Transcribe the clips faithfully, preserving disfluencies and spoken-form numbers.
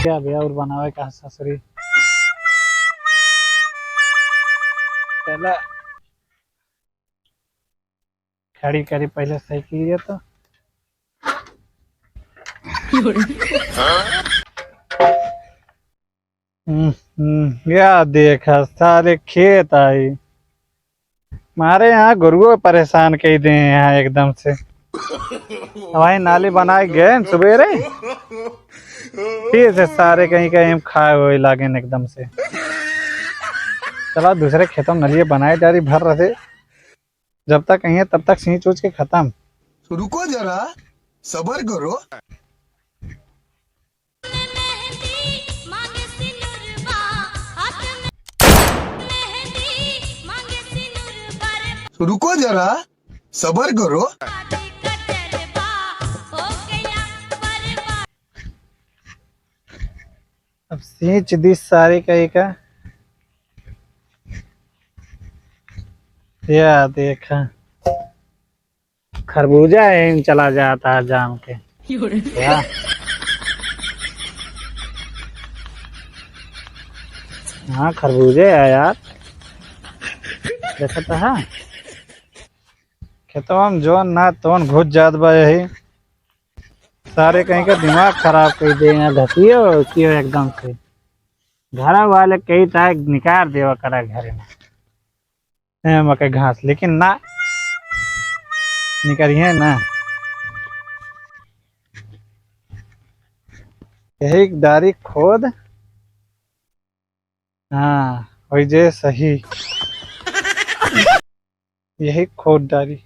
क्या भैया और बनावे का ससुरी। चला, खड़ी करी पहले साइकिल ये तो। हम्म, हम्म, या देखा सारे खेत आई। मारे यहाँ गुरुओ परेशान कई दे हैं यहाँ एकदम से। हमारी नाली बनाए गए हैं सुबेरे, फिर से सारे कहीं कहीं हम खाए हुए लागे हैं एकदम से। चला दूसरे खेतों में नलिए बनाए जा रही भर रहे, जब तक कहीं तब तक सींच उच के खत्म। रुको जरा, सबर करो। रुको जरा, सबर करो। अब सींच दी सारे का एक। या देखा, खरबूजा है, चला जाता है जाम के। क्या? हाँ, खरबूजे है यार। देखा तो है, खेतवा में जोन ना तोन घुस जात बा यही। सारे कहीं का दिमाग खराब कर दे हैं, घटियो की हो एकदम से। घर वाले कही था निकाल देवा करा घर में। ए, मकई घास, लेकिन ना निकरिए ना। यही डारी खोद, हाँ, वही जे सही, यही खोद डारी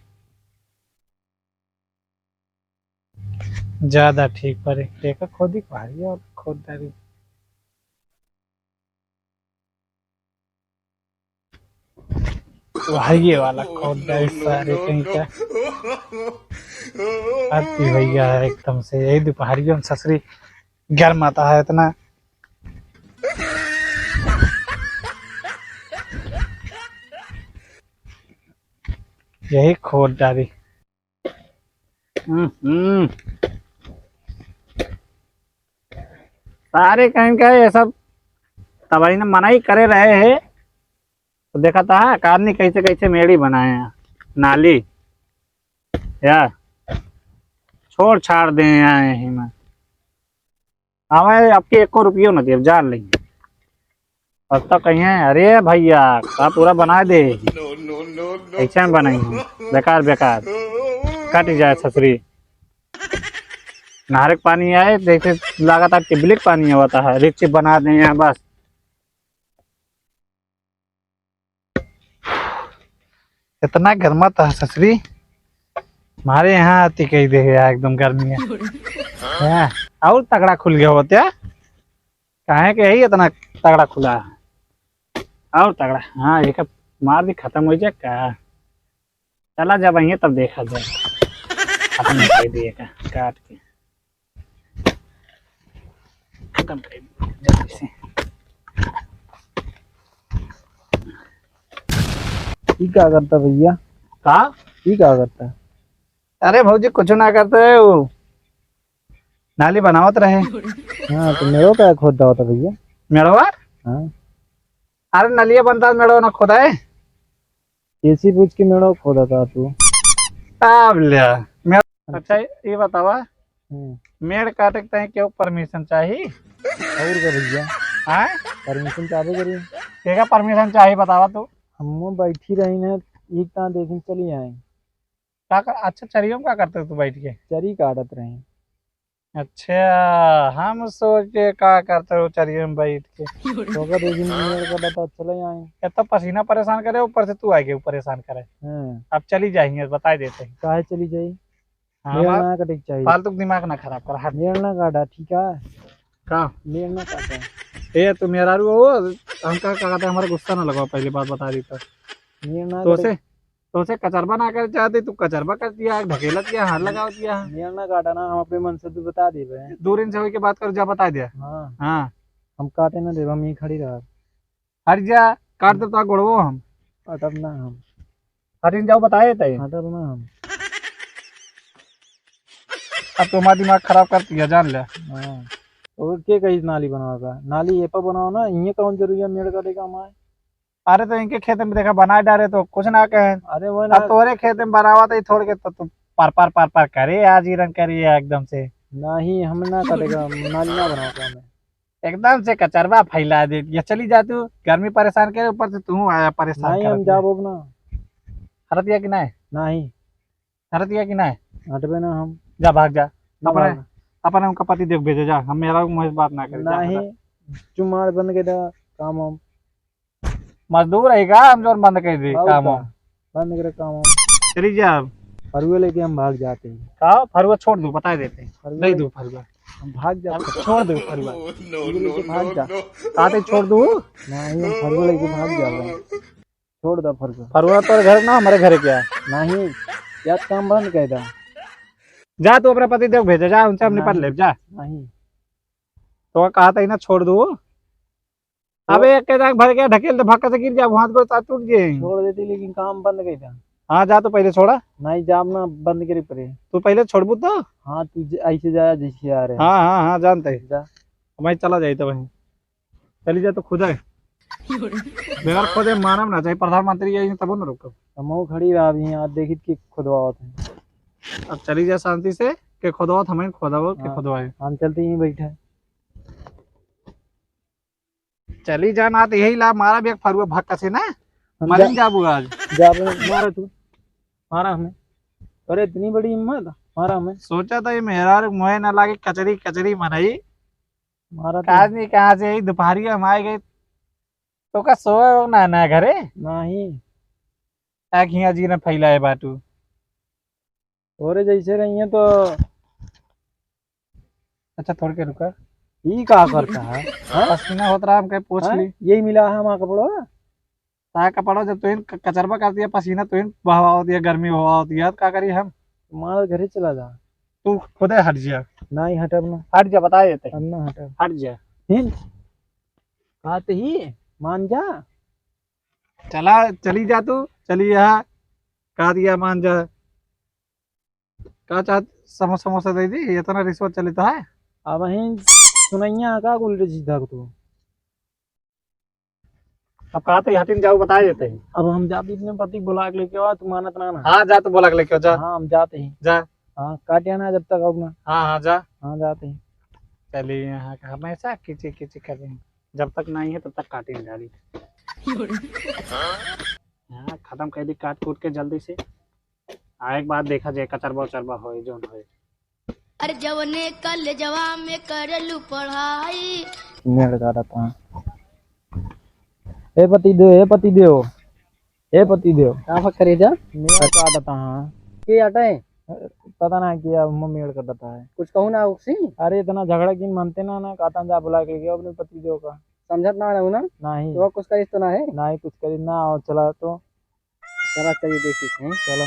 ज्यादा ठीक पड़े। देखा खोदी पहाड़ी और खोद डारी। भाई ये वाला कौन है, सारे कहीं का। अति भैया है एकदम से, यही दोपहरियों में ससुरी गर्माता है इतना। यही खोद डारी। हम्म, हम्म। सारे कहीं का ये सब तबाही ने मनाई करे रहे हैं, तो देखा था का आदमी कैसे कैसे मेड़ी बनाए हैं, नाली या छोड़ छाड़ दे हैं यहीं में। हमें आपके एको रुपयो न देब, जान लेंगे। अब तो कहीं है, "अरे भैया, का पूरा बना दे, कैसे हम बनाई हूँ, बेकार बेकार, कट जाए ससुरी।" नहर के पानी आए, जैसे लागत है टिबली के पानी आवता है, रिच बना दे हैं बस। इतना गर्मा था ससुरी, हमारे यहाँ आती कही दे है एकदम गर्मी है। हाँ, और तगड़ा खुल गया होता है, काहे के यही इतना तगड़ा खुला है, और तगड़ा। हाँ, एक मार दी, खत्म हो जाए का। चला जब आइए तब देखा जाए। खत्म कर दिए का काट के। खत्म कर दिए जल्दी से। ई का करता भैया? का? ई का करता? अरे भौजी कुछ ना करते है, वो नाली बनावत रहे। हाँ, तो मेड़ो का खोद रहा था भैया? मेड़वा? हाँ। अरे नलिया बनता, मेड़वा ना खोदा है। एसी पूछ के मेड़ो खोदा था तू। तब ले। मेड़-, अच्छा, ये बतावा, हम्म। मेड़ काटे के ताई क्यों परमिशन चाही? और का भैया? हाँ? परमिशन चाहबे करी। केका परमिशन चाही बतावा तू? हम बैठी रही ने, एक ता देखिन चली आए। का कर, अच्छा, चरियो में का करते तू बैठ के? चरी काटत रहे। अच्छा, हम सोचे का करते हो चरियो में बैठ के। तो का देखिन मेड़ का बता चले आए। ये तो पसीना परेशान करे, ऊपर से तू आके परेशान करे। हाँ। अब चली जाएंगे, बताई देते हैं। काहे चली जाई? हाँ, मेड़ हमार ना कटे के चाहिए। फालतू के दिमाग ना खराब कर, हट। मेड़ ना काटा, ठीक है? का? मेड़ ना काटा। ए, तू मेहरारू हो, हमका का कहते हैं, हमारा गुस्सा ना लगाओ, पहली बात बता दी तो। मेड़ ना तो काटे। से, तो से कचरबा ना करे चाहते, तू कचरबा कर दिया, ढकेला दिया, हाथ लगाओ दिया। मेड़ ना काटा ना, हम अपने मन से तू बता दे बे। दूर इनसे होके बात कर, जा बता दिया। हाँ। हाँ। हम काटे ना देब, हम यहीं खड़ी रह। हट जा, काट देब तो गोड़वो हम। हटब ना हम। हटिन जाओ, बताए तय। हटब ना हम। अब तुम्हारा दिमाग खराब कर दिया, जान ले। हाँ। और के कही नाली बनावे का? नाली ये पर बनाओ ना, इहे कौन जरूरी है मेड़ काटे का हमारे? अरे तो इनके खेत में देखा बनाए डारे तो कुछ ना कहे। अरे वो ना। अब तोरे खेत में बनावा तो थोड़ के तो तू पार पार पार पार करे आज ही रंग करिए एकदम से। नहीं, हम ना कटेगा, नाली ना बनाओ का हमें। एकदम से कचरवा फैला दे। ये चली जा तू, गर्मी परेशान करे, ऊपर से तू आया परेशान नहीं, करत हम में। जाबो ना। हरत या कि नहीं? नहीं। हरत या कि नहीं? हटबे ना हम। जा, भाग जा। ना अपने, भाग। अपने उनका पति देख भेजे जा, हम मेरा मुँह से बात ना करे, जा, नहीं, हटा। चुमार बंद कर दे काम हम। मजदूर है का हम जोन बंद कर दे और काम का? हम? बंद करे काम हम। चली जा। फरुआ लेके हम भाग जाते हैं। का? फरुआ छोड़ दू, बता देते हैं। फरुआ दे ले-, दू फरुआ। हम भाग जाते हैं। छोड़ दू फरुआ। फरुआ लेके भाग जा। कहते छोड़ दू। नहीं, हम फरुआ लेके भाग जा रहे हैं। छोड़ दो फरुआ। फरुआ तोर घर ना, हमारे घर क्या? नहीं, या काम बंद कर दो। जा, तू अपने पति देव भेजे, जा, उनसे हम निपट नहीं। ले, जा। नहीं। तो कहा था ही ना, छोड़ दो। तो अबे, एक के जाके भर के ढकेल दे, भक्का से गिर जा, हाथ गोड़ साथ टूट जाए। छोड़ देती, लेकिन काम बंद कर दो। हाँ, जा, तो पहले छोड़ा। नहीं, जाब ना, बंद करे पड़े। तू पहले छोड़बू तो? हाँ, तू ज-, ऐसे जा, जैसे आ रहे हैं। हाँ, हाँ, हाँ, जानते हैं। जा। मैं चला जाई तो वहीं। चली जा तो खुदाई। बगैर खोदे मानव ना, चाहे प्रधानमंत्री आई तबो न रुकब। हमहू खड़ी रहा अभी यहाँ, देखित कि खुदवावत है। अब चली जा शांति से, के खुदवावत, हमें खुदवाओ, के हाँ, खुदवाए। हम चलते ही बैठे। चली जा ना, तो यही ला मारा भी एक फरुआ भक्का से ना, हम मलिन जा-, जाबू आज। जाबू, मारा तू, मारा हमें। अरे इतनी बड़ी हिम्मत, मारा हमें। सोचा था ये मेहरारू मोहे ना लागे, कचरी, कचरी मनई। मारा तो काज नहीं कहाँ से आई, दोपहरिया हम आए गए, तो का सोए हो ना, ना घरे? नहीं। आ खिया जी ने फैलाए बाटू। ओरे जैसे रही है तो। अच्छा, थोड़ के रुका। ई का करता है? हाँ? पसीना होत रहा, हम कहे पूछ हाँ? ली। यही मिला है हमारा कपड़वा? ता कपड़वा जब तुहिन क-, कचरवा कर दिया, पसीना तुहिन बहवाओ दिया, गर्मी बहवाओ दिया, तो का करी हम? तुम्हारे घरे चला जा। तू खुदे हट जा। नहीं हटब ना। हट जा, बता देते। हम ना हटब। हट जा। हिन? कहते ही मान जा। चला, चली जा तू, चली यहाँ। कह दिया मान जा। का चाहत, समोसा, समोसा दे दी, इतना रिश्वत चलित है। अब वहीं सुनैया का कुल रे सीधा तू। अब कहा तो हटिन जाओ, बता देते हैं। अब हम जाते अपने पति को बुला के लेके आओ, तू मानत ना ना। हाँ, जा तो बुला के लेके आओ, जा। हाँ, हम जाते हैं। जा। हाँ, काटिया ना जब तक अब ना। हाँ, हाँ, जा। हाँ, जाते हैं। चलिए, यहाँ का हमेशा किची किची करें, जब तक नहीं है तब तक काटिन गाड़ी। हाँ, खत्म कर दी काट कूट के जल्दी से। आ, एक बात देखा जाए, कचरबा उचरबा होए, जौन होए। अरे जवने कॉलेजवा में करेलू पढ़ाई। मेड़ काटत हाँ। ए पति देव, ए पति देव, ए पति देव। का हो करेजा? मेड़ काटत हाँ। के आटा है? पता ना कि अब हम मेड़ काटत है। कुछ कहू ना उसी? अरे इतना झगड़ा किन मानते ना, ना कहता जा बुला के लेके अपने पति देव का। समझत ना रहू ना? नहीं। तो कुछ करिस तो ना है? नहीं कुछ करिस ना, और चला तो। चला, चलिए, देखिए, हैं? चलो।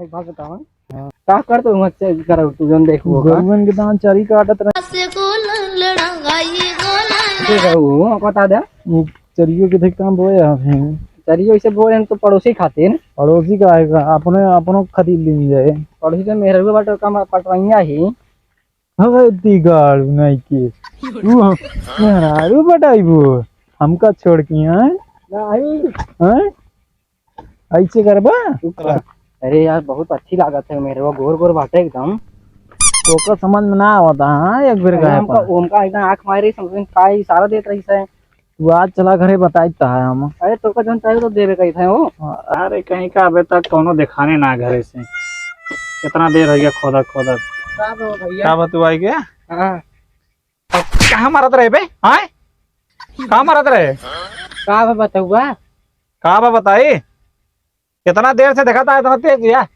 एक बात बताओ, हाँ। का कर तो हुआ, चल, करो, तू जौन देखबो का। गरुवन के दान चरी काटत रहे। से गोलन लड़ाई, गोलन ठीक है, वो बता दे। वो चरियो के देख काम बोए आप हैं। चरियो इसे बोए हैं तो पड़ोसी खातिर। पड़ोसी का है का? अपने, अपनो खातिर ले जाए। पड़ोसी तो मेहरबू बाटे, काम पटवैया ही। हवे दिगाड़ू नहीं के। तू हम मेहरारू पटाइबो, हमका छोड़ के, हैं? नहीं। हैं? ऐसे करबा? अरे यार, बहुत अच्छी लागत है मेरे, वो गोर गोर बाटे एकदम। ओकर समझ में ना आवता, हाँ, एक बेर अरे गए हमका, पर। हमका एकदम आँख मारी, समझ में का इशारा देत रही से। तू आज चला घरे बताई त है हम। अरे तोका जौन चाहिए तो देवे कही थे वो। अरे कहीं का अबे तक कौनो देखाने ना घरे से। कितना देर हो गया खोदत खोदत। का बा भैया? का बा तू आई गया? हाँ। अब कहाँ मारत रहे बे? हाँ? कहाँ मारत रहे? का बा बतौबा? का बा बताई? कितना देर से देखा था, इतना तेज या?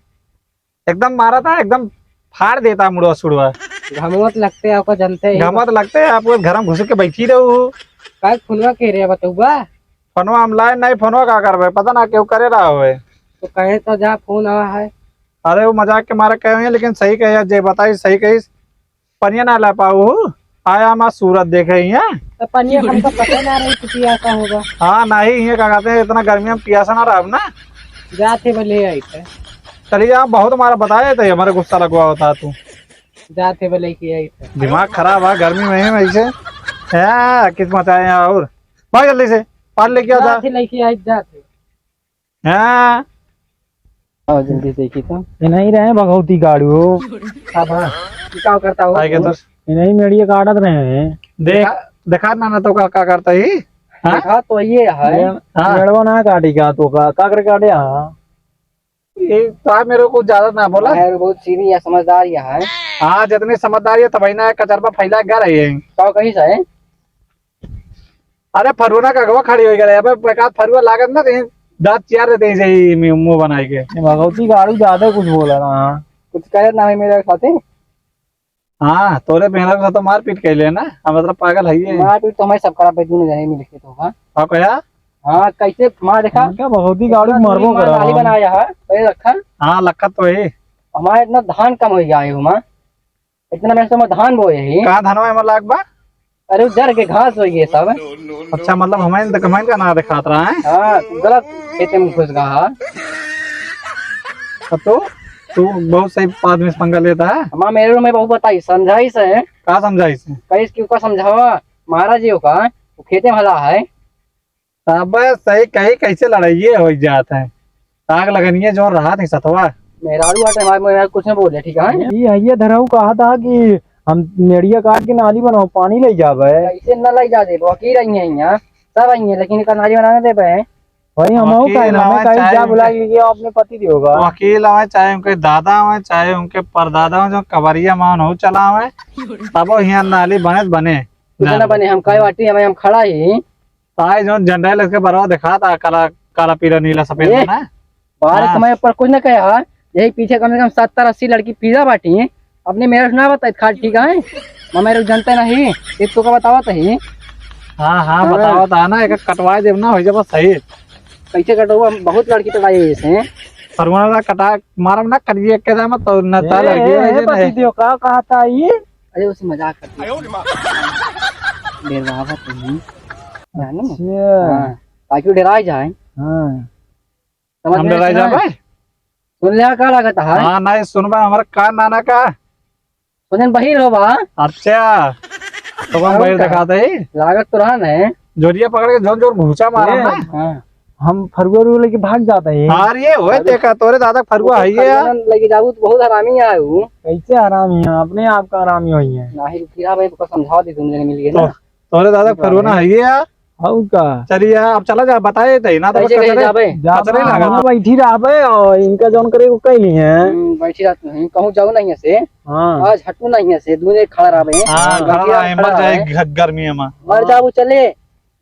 एकदम मारा था, एकदम फाड़ देता मुड़वा सुड़वा। घमवत लगते हैं, आपको जानते ही। घमवत लगते हैं, आप वो घर में घुस के बैठी रहू। का फोनवा के रे बतौबा? फोनवा हम लाए नहीं, फोनवा का करबे, पता ना क्यों करे रहा होए। तो कहे तो जा फोन आवा है। अरे वो मजाक के मारे कहे हुए, लेकिन सही कहे, जे बताई सही कही। पनिया ना ला पाऊ, आया हमार सूरत देखे ही है। तो पनिया हमको पता ना रही कि पियासा होगा। हाँ, नहीं, ये का कहते हैं, इतना गर्मी में पियासा ना रहा ना। जाते बले आई थे। चली जा, बहुत हमारा बताए थे, हमारे गुस्सा लगवा होता तू। जात है, बोले कि आई था। दिमाग खराब है, गर्मी में ही में ऐसे। हाँ, किस मचाए हैं और। भाग जल्दी से, पानी लेके आ जा। जात है, लेके आई, जात है। हाँ। आओ जल्दी से, देखी तो। ये नहीं रहे भगौती गाड़ू। अब हाँ, ये का करता हो? आएगा तो। ये नहीं मेड़िया काटत रहे हैं। देख, देखा, देखा ना, ना तो का, का करता ही? हाँ? देखा तो ये है। ये हाँ। मेड़वा ना काटी का तो का, का करे काटे हाँ? ये तो आप मेरे को ज्यादा ना बोला। यार, बहुत सीधी या समझदार या है। हाँ, जितनी समझदार है, तबही ना कचरपा फैला के गा रही है। का कहीं से है? अरे, फरुआ ना का अगवा खड़ी हो गया। अबे, बेकार फरुआ लागत ना, कहीं दांत चियार देते हैं, यही मुंह, मुंह बनाए के। ये भगौती गाड़ू ज्यादा कुछ बोला ना। कुछ कहे ना है मेरे साथे। हाँ, तोरे मेहरा के साथ तो मारपीट कैले ना, हम मतलब पागल है ये। मारपीट तो हमारे सब करा पे दोनों जने मिल के तो, हाँ। का कहा? हाँ, कैसे मार देखा? हाँ, क्या भगौती गाड़ी इतना मरबो दूरी मार करा नाली हम। बनाया है, पहले रखा। हाँ, लखत तो है। हमारे इतना धान कम हो गया है हुमा, इतना मेरे से धान बोए है। कहाँ धनवा में लाग बा? अरे, वो जर के घास हो गए सब। अच्छा, मतलब हमारे तो कमाइन का ना दिखात रहा है। हाँ, तू गलत खेते में घुस गया है। अब तो तू बहुत सही आदमी से पंगा लेता है। हमारे मेरे में बहुत बताई, समझाई से। का समझाई से? कहीं क्यों का समझावा? महाराज जी का, वो खेते में हला है। अबे सही कही, कैसे लड़ाइये हो जात है। आग लगनिये जो रहा थे सतवा। मेहरारू आटे हमारे, मेहरारू कुछ नहीं बोले, ठीक है? ई हइये धरऊ कहा था कि हम मेड़िया काट के नाली बनाओ, पानी ले जाबे। कैसे न ले जा दे, वकील आई हैं यहाँ, सब आई हैं, लेकिन इनका नाली बनाने दे पे। भाई हम वकील कहीं ना, हमें आवे कहीं चाहे जा उनके बुला लीजिए, अपने पति देव का। वकील आवे, चाहे उनके दादा आवे, चाहे उनके परदादा आवे, जो कबरिया मान हो चला आवे, तब वो यहाँ नाली बने त बने। इतना बने, हम काहे बाटी, हमें हम खड़ा ही। ताई जौन झंडा लेके बरवा दिखात, काला, काला, पीला, नीला, सफेद ए, ना। बाहर हाँ। समय पर कुछ ना कहे हा, यही पीछे कम से कम सत्तर अस्सी लड़की पीला बाटी, अपने मेहरा से ना बताई खाली, ठीक है? मैं मेहरा जनते नहीं, ये तो का बतावत ही। हाँ, हाँ, हाँ। बतावत है ना, एक कटवाए देब ना, हो जाबा सही। कैसे कटवा? बहुत लड़की पटाई है इसे। फरुआ ला कटा, मारम ना करिए, के जामा तो न ए, ता लड़की ए, है ए, जे पति नहीं। देव, का कहा था ये? अरे, उसे मजाक करती है। डेरवावत नहीं। जानो? अच्छा। हाँ, ताकि वो डेराय जाए। हाँ। समझ हम में डेराय आया? जाबे? सुन लिया का लागत है? हाँ, नहीं सुनबा, हमारा का नाना का? सुनन बहिर हो बा। अच्छा, तो हम और बहिर का? दिखाते ही। लागत तो रहा नहीं। जोरिया पकड़ के जोर जोर घूंचा मारा ए, ना। हाँ। हम फरुआ उरुआ लेके भाग जाते हैं। हाँ, ये होए अरे, देखा, तोरे दादा फरुआ ओके, है ये। फरुआ ना लेके जाबू तो बहुत हरामी है वो। कैसे हरामी है? अपने आप का हरामी होई है। नाही, फिर हाँ भाई, को समझा दी, तुम जने मिल गए तो ना। तोरे दादा ठीक फरुआ ना है। है ये यार। और का? चलिए, अब चला जा, बताए थे ना, तो कैसे कहे कचरे, जाबे? कचरे जाबे, लागत। वहाँ बैठी रहबे और इनका जौन करे को कह ली है। हम्म, बैठी रहत नहीं, कहूँ जाओ नहीं ऐसे। हाँ। आज हटू नहीं ऐसे, दूने खड़ा रहबे। हाँ, हाँ, खड़ा बैठी रह, रहे, खड़ा मर जाए रहे। घ-, गर्मी में। मर जाबू, चले।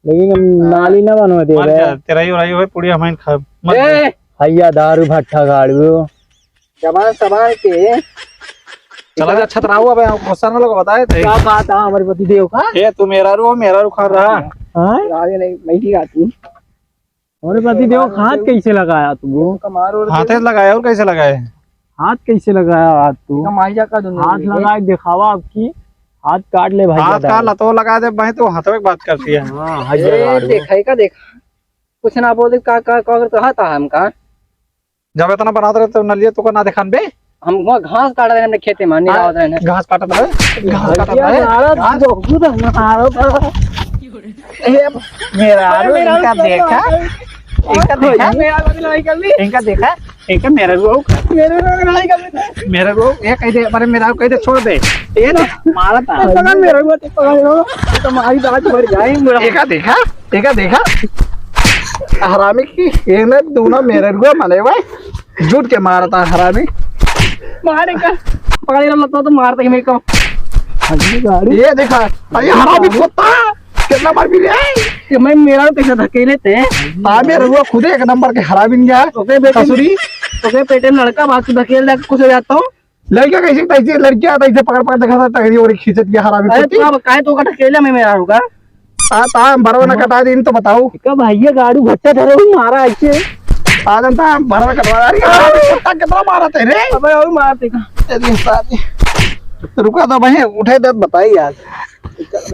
लेकिन हम हाँ। नाली ना बनवा दे मर रहे। जा, तेरा ही हो रही हो, पूरी हमारी खा-, मर ए! जा। हैया दारू भट्ठा गाड़ू। जबान संभाल के। चला जा, छतराऊ, अबे हम गुस्सा ना लगा, बताए थे। का बात है हमारे पति देव का? ए, तू मेहरारू हो, मेहरारू खा रहा। हाँ? राजे नहीं, मैं ही रात हूँ। हमारे पति देव का हाथ कैसे लगाया तू? हाथे से लगाया, और कैसे लगाए? हाथ कैसे लगाया हाथ तू? माई जा का दोनों हाथ मिलके। लगाए दिखावा आपकी, हाथ काट ले भाई हाथ ज्यादा। का लतो लगा दे भाई, तू हाथों में बात करती है। हाँ, हाथ ए, लगा दे। देखा, का देखा? कुछ ना बोले, का, का, का, कहा था हमका? जब इतना बनात रहे तो नलिया तो का ना देखान बे। हम वहाँ घास काट रहे हैं अपने खेते में, निकाल रहे हैं। घास काटत रहे, घास काटत भैया, रहे। मारा घास। तो खुद मारा था। ए, मेरा अरे, मेरा इनका देखा, इनका देखा, मेरा लड़ाई कर ली। इनका देखा, इनका मेरा को, मेरे को लड़ाई कर ली। मेरे को ये कह दे, अरे मेरा को कह दे, छोड़ दे। ये ना, मारा था। पकड़ मेरे को, पकड़ मेरे को। तो मारी बात बढ़ जाए, मेरा। एका देखा, एका देखा। हरामी की, ये ना दोनों मेरे को मले भाई। झूठ के मारता हरामी। मारे का? पकड़े ना लगता तो मारता ही मेरे को। अरे गाड़ी। ये देखा, अरे हरामी कुत्ता, कितना मार भी ले। ये मैं मेरा कैसे धकेले थे? हाँ, मेरे को खुद एक नंबर के हरामी नहीं है। ओके बेटे, ससुरी। ओके बेटे, लड़का बात से धकेल दे, कुछ हो जाता हूँ। लड़का कैसे, कैसे लड़कियां आता, इसे पकड़ पकड़ देखा था, टंगरी और खींचत के हरामी अरे कुत्ती। तू अब काहे तो का धकेले मैं मेरा होगा? आ, ता हम बरवा न कटा दिन तो बताओ। का भैया गाड़ू भट्टा धरो मारा ऐसे। आ जनता हम बरवा कटवा रही है। अरे, कुत्ता कितना मारा तेरे? अबे, और मार दे। तेरी साली। रुका तो भाई, उठे दे, बताई यार।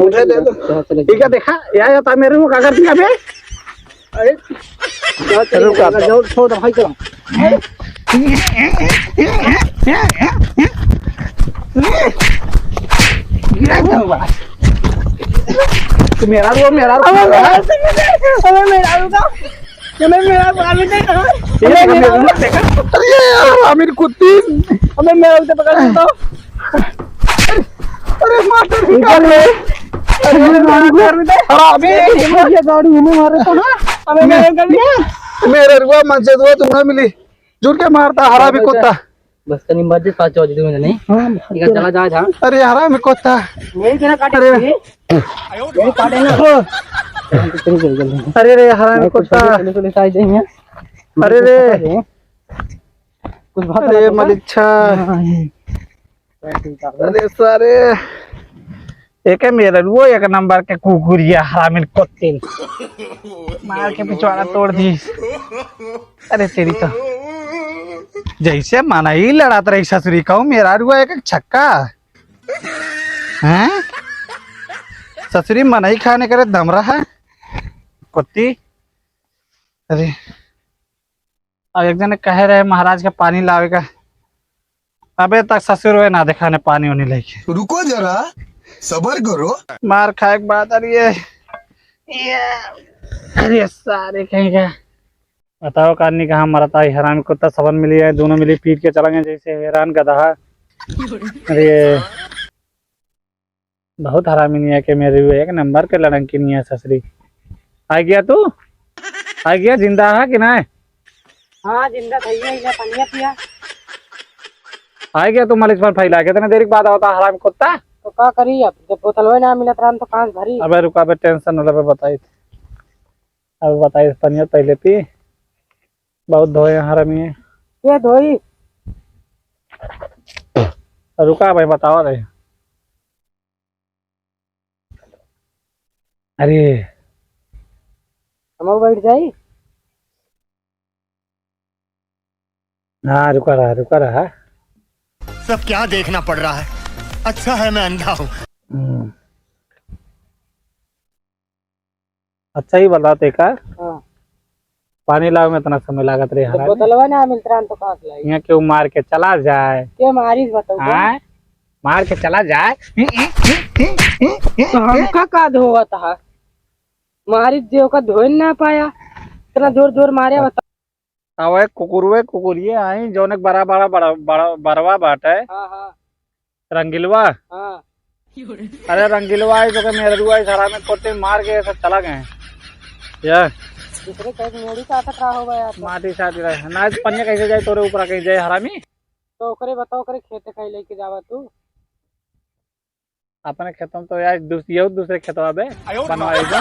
उठे दे तो। चलो, चलो, ठीक है, चलो। देखा, या, या, ता मेरे को का कर दिया बे? अरे, चलो, चलो, रुका। चलो, छोड़, भाई, चलो। ए, ए, ए, ए, ए, ए, ए, ए। तू मेहरारू हो, मेहरारू। अबे मेहरारू, अबे मेहरारू का, अबे मेहरारू, अबे देखा, अबे मेहरारू देखा। अरे यार, आमिर कुत्ती। अबे मेहरारू से पकड़ लेता हूँ। अरे मार दे। निकल रे। अरे मार दे। अरे अबे ये गाड़ी हमें मारे तो। अबे मेहरारू का। मेहरारुआ, मंचेदुआ, तू ना मिली। झूठ के मारता, हरामी कुत्ता। बस तनी मत दे, पाँच बजे दूंगा नहीं। हाँ, इधर चला जा, जा। अरे हरामी कुत्ता। मेरी तरह काटे अरे। ये। मेरी काटे ना। चल, चल, चल, चल। अरे रे हरामी कुत्ता। पुलिस, पुलिस आ जाएंगे। अरे रे। कुछ बात अरे बता। मलिच्छा। हाँ, हाँ। अरे सारे, एक है मेहररुओ, एक नंबर के कुकुरिया, हरामिन कुत्तिन। मार के पिछवाड़ा तोड़ दी। अरे तेरी तो, जैसे मनई लड़ात रही ससुरी कहूँ, मेहररुआ एक, एक छक्का। हैं? ससुरी मनई खाने करे दम रहा है। कुत्ती। अरे, अब एक जने कहे रहे महाराज के पानी लावे का, अबे तक ससुर वे ना देखा ने पानी उनी लेके। रुको जरा, सबर करो। मार खाए के बाद, अरे ये, ये, अरे सारे कहीं का। बताओ कानी कहाँ मरता है हरामी कुत्ता, सबन मिली है, दोनों मिली पीट के चला गए जैसे हैरान गधा। अरे बहुत हरामी नहीं है कि मेरी, एक नंबर के लड़ंकी नहीं है ससुरी। आ गया तू? आ गया, जिंदा है कि नहीं? हाँ, जिंदा था, ये ले पनिया पिया। आ गया तू मलिक पर फैला के, इतने देर के बाद आवता हरामी कुत्ता। तो का करी अब, जब बोतलवे ना मिलत रहन तो कहाँ से भरी? अबे रुका, अबे टेंशन न लेबे, बताई। अब बताई, पनिया पहले पी। बहुत धोए हैं हरामी। के धोई? रुका भाई, बतावा रहे। अरे। हम बैठ जाई? हाँ, रुका रहा, रुका रहा। सब क्या देखना पड़ रहा है? अच्छा है मैं अंधा हूँ। हम्म। अच्छा ही बता ते का? हाँ। पानी लावे में इतना समय लागत रहे तो हरामी। बोतलवा ना मिलत रहन तो कहाँ से लाई? यहाँ केहू मार के चला जाए। के मारिस बताओ तो? हाँ? मार के चला जाए। तो हमका का धोवत हा? मारिस जे ओका धोए ना पाया। इतना जोर जोर मारे बता। अबे कुकुरवे कुकुरिये आई, जौन एक बड़ा, बड़ा, बड़ा, बड़ा, बड़वा बाटे। हाँ, हाँ। रंगीलवा? हाँ। अरे रंगीलवा आई तो के मेहररुआ आई, सारा में कोटे मार के सब चला गए। या? दूसरे कहीं मोड़ी का अटक रहा होगा यार। माटी साटी रहे। ना, पनिया कैसे जाए तोरे ऊपर कहीं जाए हरामी? तो ओकरे बताओ, ओकरे खेत कहीं लेके जावा तू। अपने खेतों में तो यार दूस-, यहू दूसरे खेतवा बे, आयो रे बनवाई बाप। दो।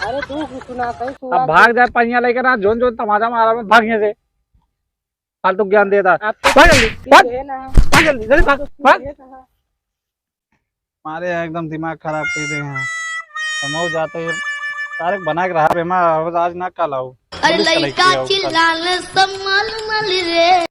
अरे तू कुछ ना कही, तू अब आ भाग जा, पनिया लेके ना, जोन जोन तमाचा मारा में, भाग यहाँ से। फालतू ज्ञान देता। आप तो भाग जल्दी, ठीक भाग, है ना। भाग जल्दी, जल्दी भाग, आप तो ठीक भाग। है ना। मारे एकदम दिमाग खराब कर दे हैं। हम हो जाते हैं, तारक बना के रहा बे, मैं आज ना कल आऊ। अरे पुलिस का लेके लइका आओ कल। चिल्लाले सब मल मल रे।